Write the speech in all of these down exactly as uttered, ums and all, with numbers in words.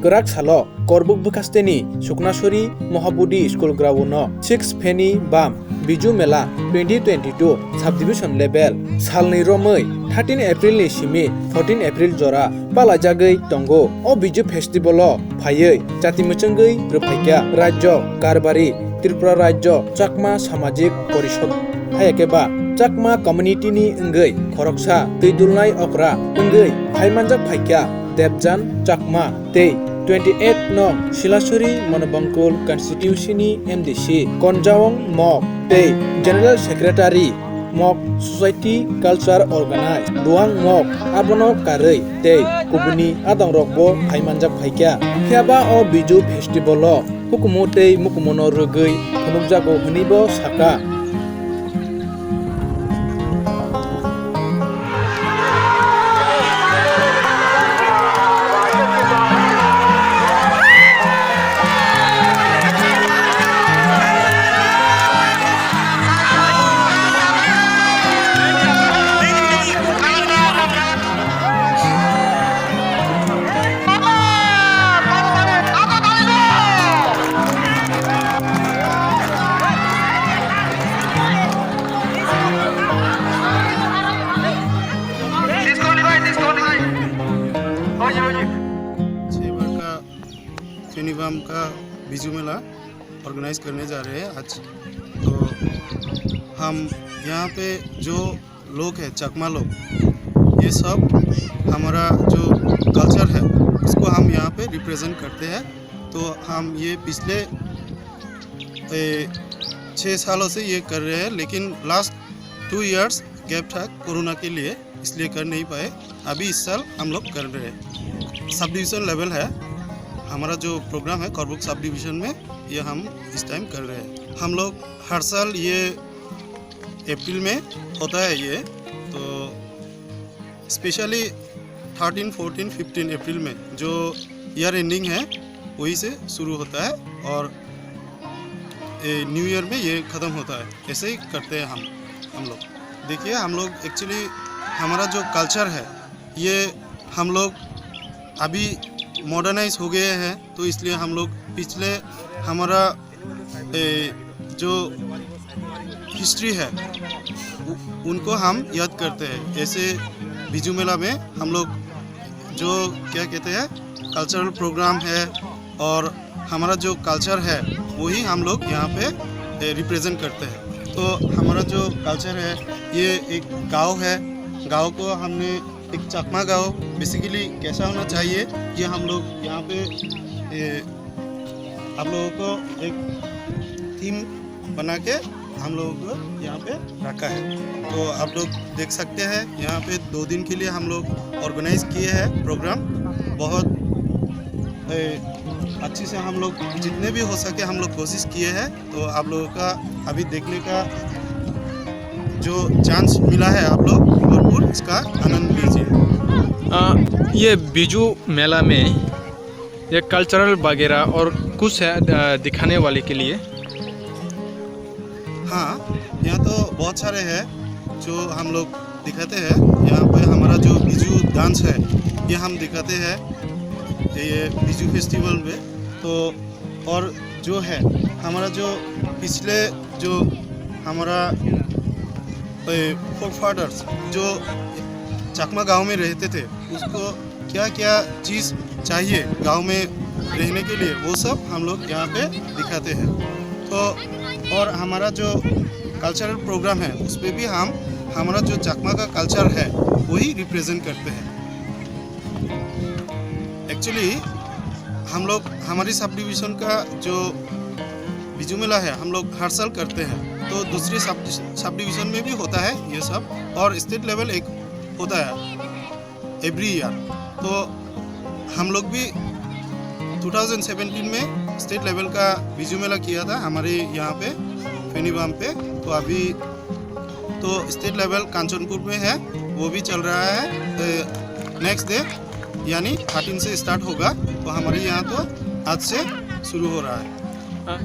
Kwrak salo Korbuk bwkhasteni Suknasori Mohabodhi School ground-o six Phenibam Biju Mela twenty twenty-two subdivision level salni romwi thirteen April ni simi fourteen April jora palaijagwi tongo. O Biju festival-o phaiwi chati mwchwngwi rwphaikha Rajyo Karbari Tripura Rajyo Chakma Samajik Porishod, haiya khe ba Chakma community-ni wngwi khoroksa twi dulnai okra wngwi phaimanjak phaikha Debjan Chakma tei twenty eight nong Silasuri Monobongkul constituency-ni M D C Konjaong Mok tei General Secretary Mok Society Culture Organize Duang Mok abono karwi tei kubuni adongrokbo phaimanjak phaikha. Phiya ba o Biju festival-o hukumu tei mukumuno rwgwi phunukjago hwnwibo sakha. छह बार का फेनीबाम का बिजू मेला ऑर्गेनाइज करने जा रहे हैं आज। तो हम यहाँ पे जो लोग हैं, चकमा लोग, ये सब हमारा जो कल्चर है, उसको हम यहाँ पे रिप्रेजेंट करते हैं। तो हम ये पिछले, ए, छः सालों से ये कर रहे हैं, लेकिन लास्ट टू इयर्स गैप था कोरोना के लिए, इसलिए कर नहीं पाए। अभी इस साल हम लोग कर रहे हैं। सब डिवीज़न लेवल है हमारा जो प्रोग्राम है, करबुक सब डिवीज़न में, ये हम इस टाइम कर रहे हैं। हम लोग हर साल ये अप्रैल में होता है ये, तो specially thirteen, fourteen, fifteen April में जो ईयर एंडिंग है, वहीं से शुरू होता है और ए, न्यू ईयर में ये ख़त्म होता है। ऐसे ही करते हैं हम, हम लोग। देखिए, हम लोग एक्चुअली हमारा जो कल्चर है, ये हम लोग अभी मॉडर्नाइज हो गए हैं, तो इसलिए हम लोग पिछले हमारा, ए, जो हिस्ट्री है, उ-, उनको हम याद करते हैं। ऐसे बिजू मेला में हम लोग जो क्या कहते हैं, कल्चरल प्रोग्राम है और हमारा जो कल्चर है, वही हम लोग यहाँ पे, ए, रिप्रेजेंट करते हैं। तो हमारा जो कल्चर है, ये एक गांव है, गांव को हमने एक चकमा गांव बेसिकली कैसा होना चाहिए, ये हम लोग यहाँ पे, ए, आप लोगों को एक थीम बना के हम लोगों को यहाँ पे रखा है। तो आप लोग देख सकते हैं, यहाँ पे दो दिन के लिए हम लोग ऑर्गेनाइज किए हैं प्रोग्राम। बहुत, ए, अच्छे से हम लोग जितने भी हो सके हम लोग कोशिश किए हैं। तो आप लोगों का अभी देखने का जो चांस मिला है, आप लोग भरपूर इसका आनंद लीजिए। आ, ये बिजू मेला में ये कल्चरल वगैरह और कुछ है, अ, दिखाने वाले के लिए? हाँ, यहाँ तो बहुत सारे हैं जो हम लोग दिखाते हैं। यहाँ पे हमारा जो बिजू डांस है, ये हम दिखाते हैं ये बिजू फेस्टिवल में। तो और जो है हमारा जो पिछले जो हमारा फोरफादर्स जो चकमा गांव में रहते थे, उसको क्या क्या चीज़ चाहिए गांव में रहने के लिए, वो सब हम लोग यहाँ पे दिखाते हैं। तो और हमारा जो कल्चरल प्रोग्राम है, उस पे भी हम हमारा जो चकमा का कल्चर है, वही रिप्रेजेंट करते हैं। एक्चुअली हम लोग, हमारी सब डिवीज़न का जो बिजू मेला है, हम लोग हर साल करते हैं। तो दूसरी सब, सब डिवीज़न में भी होता है ये सब, और स्टेट लेवल एक होता है एवरी ईयर। तो हम लोग भी टू थाउजेंड सेवेंटीन में स्टेट लेवल का बिजू मेला किया था हमारे यहाँ पे फेनीबाम पे। तो अभी तो स्टेट लेवल कांचनपुर में है, वो भी चल रहा है। नेक्स्ट डे यानी थर्टीन से स्टार्ट होगा, तो हमारे यहाँ तो आज से शुरू हो रहा है। हाँ।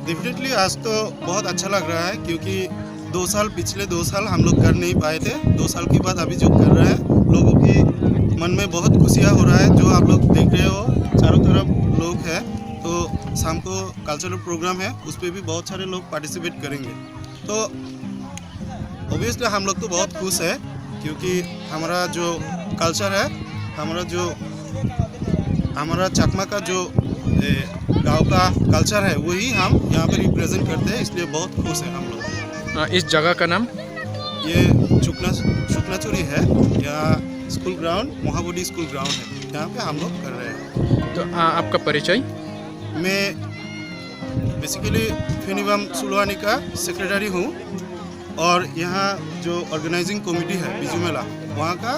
डेफिनेटली आज तो बहुत अच्छा लग रहा है, क्योंकि दो साल, पिछले दो साल हम लोग कर नहीं पाए थे। दो साल के बाद अभी जो कर रहे हैं, लोगों की मन में बहुत खुशियाँ हो रहा है। जो आप लोग देख रहे हो, चारों तरफ लोग है, तो शाम को कल्चरल प्रोग्राम है, उस पे भी बहुत सारे लोग पार्टिसिपेट करेंगे। तो ऑब्वियसली हम लोग तो बहुत खुश है, क्योंकि हमारा जो कल्चर है, हमारा जो हमारा चकमा का जो गाँव का कल्चर है, वही हम यहाँ पे रिप्रेजेंट करते हैं, इसलिए बहुत खुश है हम लोग। इस जगह का नाम? ये चुकना चुकनाचुरी है। यहाँ school ground, Mahabodhi school ground है, यहाँ पे हम लोग कर रहे हैं। तो आपका परिचय? मैं बेसिकली फिनिबम सुलवानी का सेक्रेटरी हूँ और यहाँ जो ऑर्गेनाइजिंग कमेटी है बिजू मेला, वहाँ का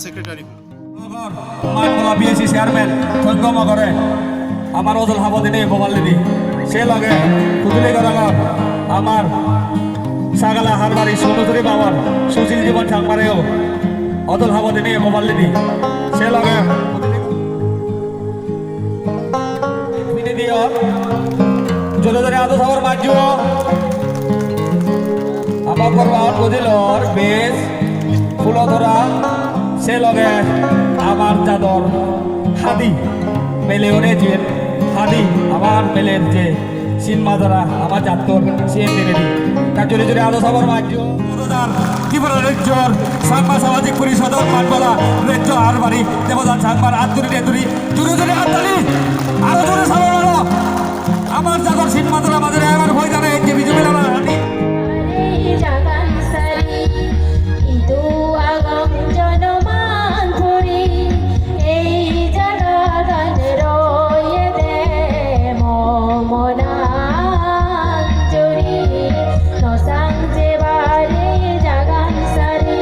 सेक्रेटरी हूँ। Manmula B S C chairman Thongko Mogore, amar odol habo dini gobal dini. Se loge Kuduli Gorongor amar Sagala Harbari Sunusuri Babar Sujil Jibon Changmareo odol habo dini gobal dini. Se loge Bini diyor, jore jore ado sabor majjo. Ama korban bodilor bej, phulo dora, se loge amar jador hadi, mele one jin hadi, amar mele je sin majara, amar jattor sin dine di. Ta jore jore ado sabor majjo. Tripura rajyor Changma Samajik Porishodor Manmula rajyo Harbari Debodhan Changmar atturi atturi jore jore attali, aro jore sabor aro. Amar jador sin majara majara amar hoi jana ek jebi jumi lana hadi. Are jagan sari, idu agam jonoman puri, ei jaga gan roye de mo monan juri, no sangje bari jagan sari.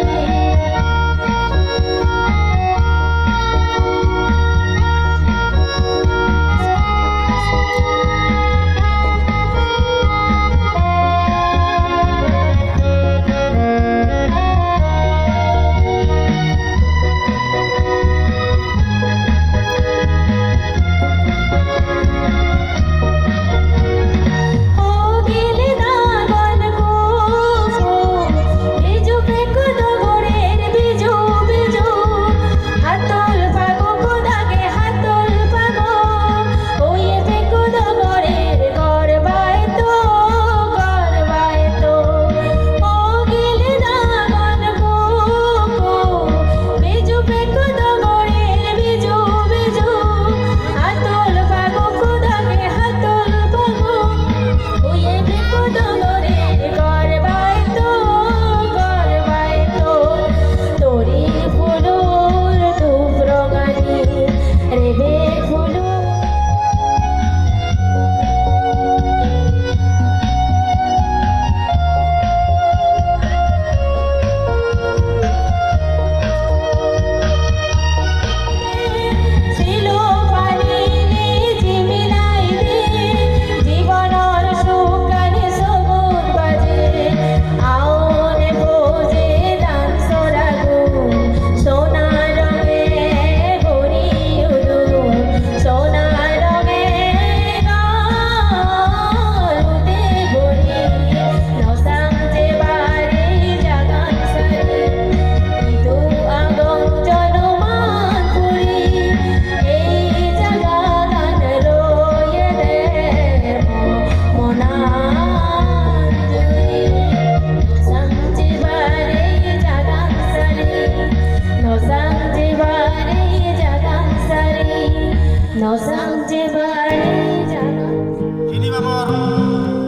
Tini babor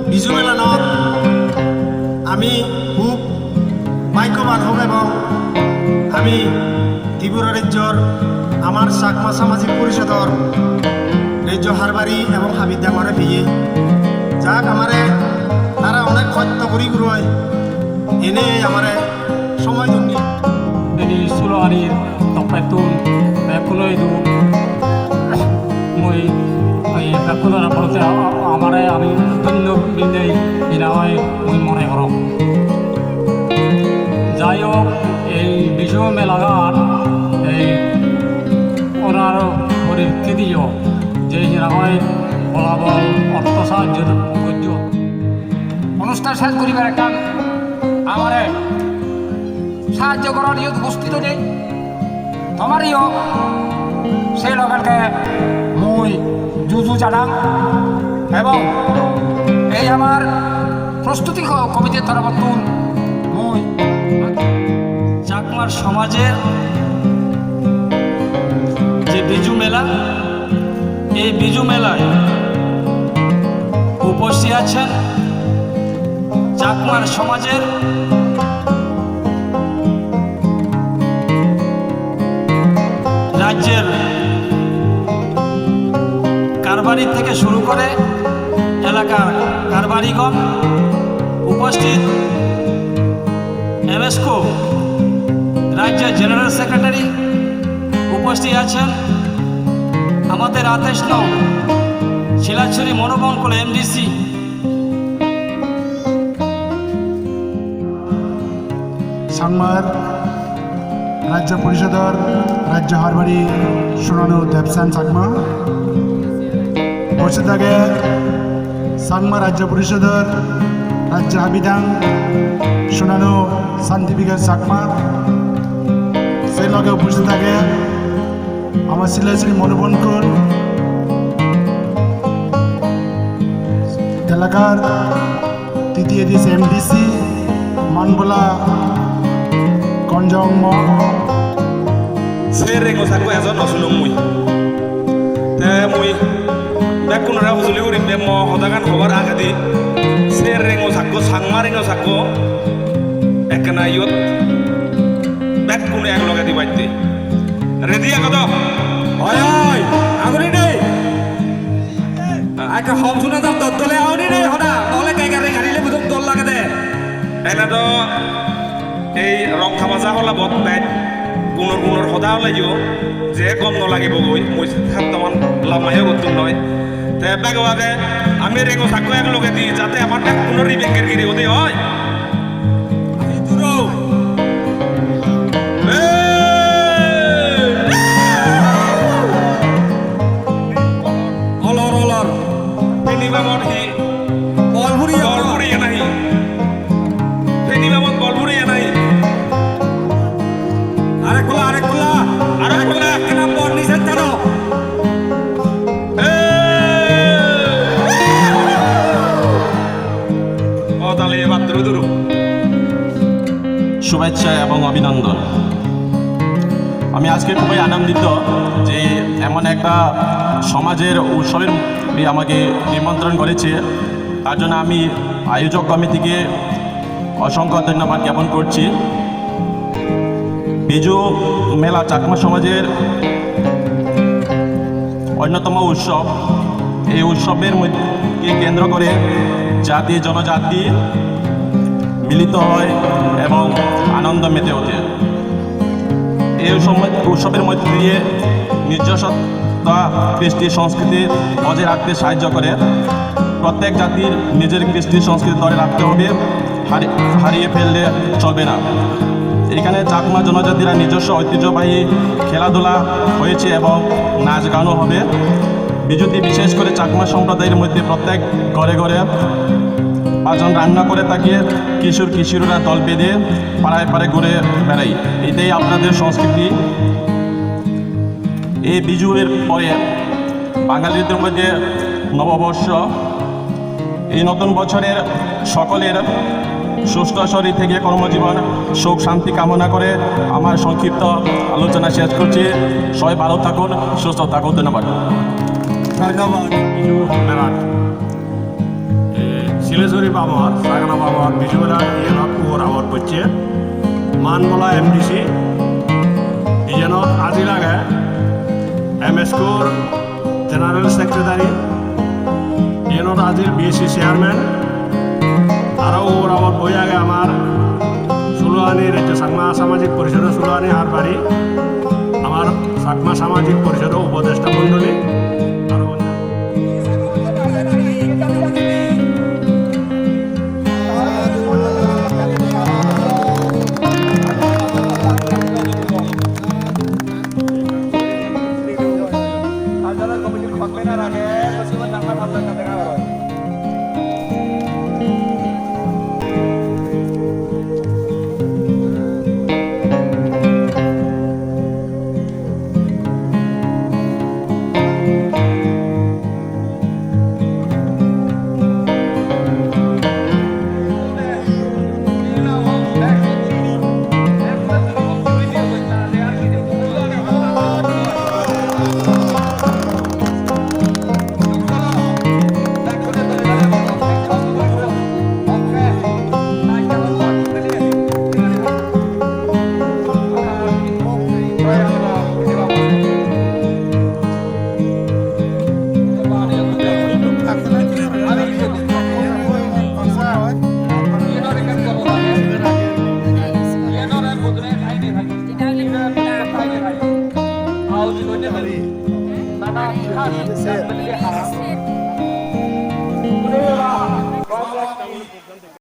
Bizu Melanot ami hub bhagyoban hob ebong ami Tripura rajyor amar Chakma Samajik Porishodor rajyo harbari ebong habidde amare peye. Jak amare tara onek hosto guri guroi ene amare somoi donni. Bini sulo ani tokpettun bekkuno idu mui ei bekkuno raporte amare ami dhonyo bindei ina hoi mui mone gorong. Jai hok, ei Bizu melagan ei onar porikkhidiyo je hinamai bolabol ortho sahajjo gojjo. Onusthan sej guribar ekkan amare sahajjo goron iyot upostito nei. Tomar iyot sei loge loge mui Mui juju janang ebong ei amar prostuti ko-, komiti toropottun mui Chakmar somajor je Biju Mela, ei Biju Melai upostiti acen Chakmar somajor রাজ্যের কারবারি থেকে শুরু করে এলাকার কারবারিগণ উপস্থিত, এমএসকো রাজ্যের জেনারেল সেক্রেটারি উপস্থিত আছেন, আমাদের আঠাশ নং শিলাছড়ি মনোবন college MDC. Changmar Rajya Porishodor Rajya Harbari Sunanu Debsan Chakma. Pochidage Changmar Rajya Porishodor Rajya Habidang Sunanu Santi Bikash Chakma. Sei loge pochidage ama Silasri Monubonkul Telakar T T A D C M D C, Manbula, Konjong Mo. Se rengo sakko ejo no sunung mui. Te mui bekkun ora hujuli uri be mo hodagan hobar agadi. Se rengo sakko, Changma rengo sakko. Ekkena iyot bekkun ek loge di batte. Ready ago do? Oi, oi, aguni dei. Aka hom suna jam dot dole auni nei hoda, nole kai gare gari le budum dol lage de. Ena do ei rong thama ja hola bot bai gunor gunor hoda hola yo, je gom no lage bogoi, mui thap taman lama yo gottum noi. Te bego age ami rengo sakko ek loge di, jate amar bek kuno ribeng gir giri ode oi. Ami duro. Hey! Olor, olor. Peni mamon hi. Bol buri ya. Bol buri ya nahi. Peni mamon bol buri ya nahi. Arek pula, arek pula. Arek pula. Kena bol ni sen tano. Hey! O tale ebar duru duru. শুভেচ্ছা এবং অভিনন্দন। আমি আজকে খুবই আনন্দিত যে এমন একটা সমাজের উৎসবের আমাকে নিমন্ত্রণ করেছে, তার জন্য আমি আয়োজক কমিটিকে অসংখ্য ধন্যবাদ জ্ঞাপন করছি। বিজু মেলা চাকমা সমাজের অন্যতম উৎসব। এই উৎসবের মধ্যে কেন্দ্র করে জাতি জনজাতি মিলিত হয় এবং আনন্দ মেতে ওঠে। এই উৎসব, উৎসবের মধ্যে দিয়ে নিজস্বতা, কৃষ্টি সংস্কৃতি বজায় রাখতে সাহায্য করে। প্রত্যেক জাতির নিজের কৃষ্টি সংস্কৃতি ধরে রাখতে হবে। হারি-, হারিয়ে ফেললে চলবে না। এখানে চাকমা জনজাতিরা নিজস্ব ঐতিহ্যবাহী খেলাধুলা হয়েছে এবং নাচ গানও হবে। বিজুতে বিশেষ করে চাকমা সম্প্রদায়ের মধ্যে প্রত্যেক ঘরে ঘরে পাঁচজন রান্না করে থাকে। কিশোর কিশোরীরা দল বেঁধে পাড়ায় পাড়ায় ঘুরে বেড়ায়। এটাই আপনাদের সংস্কৃতি। এই বিজুর পরে বাঙালিদের মধ্যে নববর্ষ। এই নতুন বছরের সকলের সুস্থ শরীর থেকে কর্মজীবন সুখ শান্তি কামনা করে আমার সংক্ষিপ্ত আলোচনা শেষ করছি। সবাই ভালো থাকুন, সুস্থ থাকুন। ধন্যবাদ। ধন্যবাদ। Biju Mela, eh, Silesuri Bamor, Sagana Bamor, Biju Mela, Yenot, Uor, Awar, Bocche, Manbola, M D C, Yenot, Ajilage, M S Kur, General Secretary, Yenot Ajil B S C Chairman, aro ugure abo boi age amar Suluani Rajya Chakma Samajik Porishodo Suluani Harbari, amar Chakma Samajik Porishodo Upodeshta Mondoli,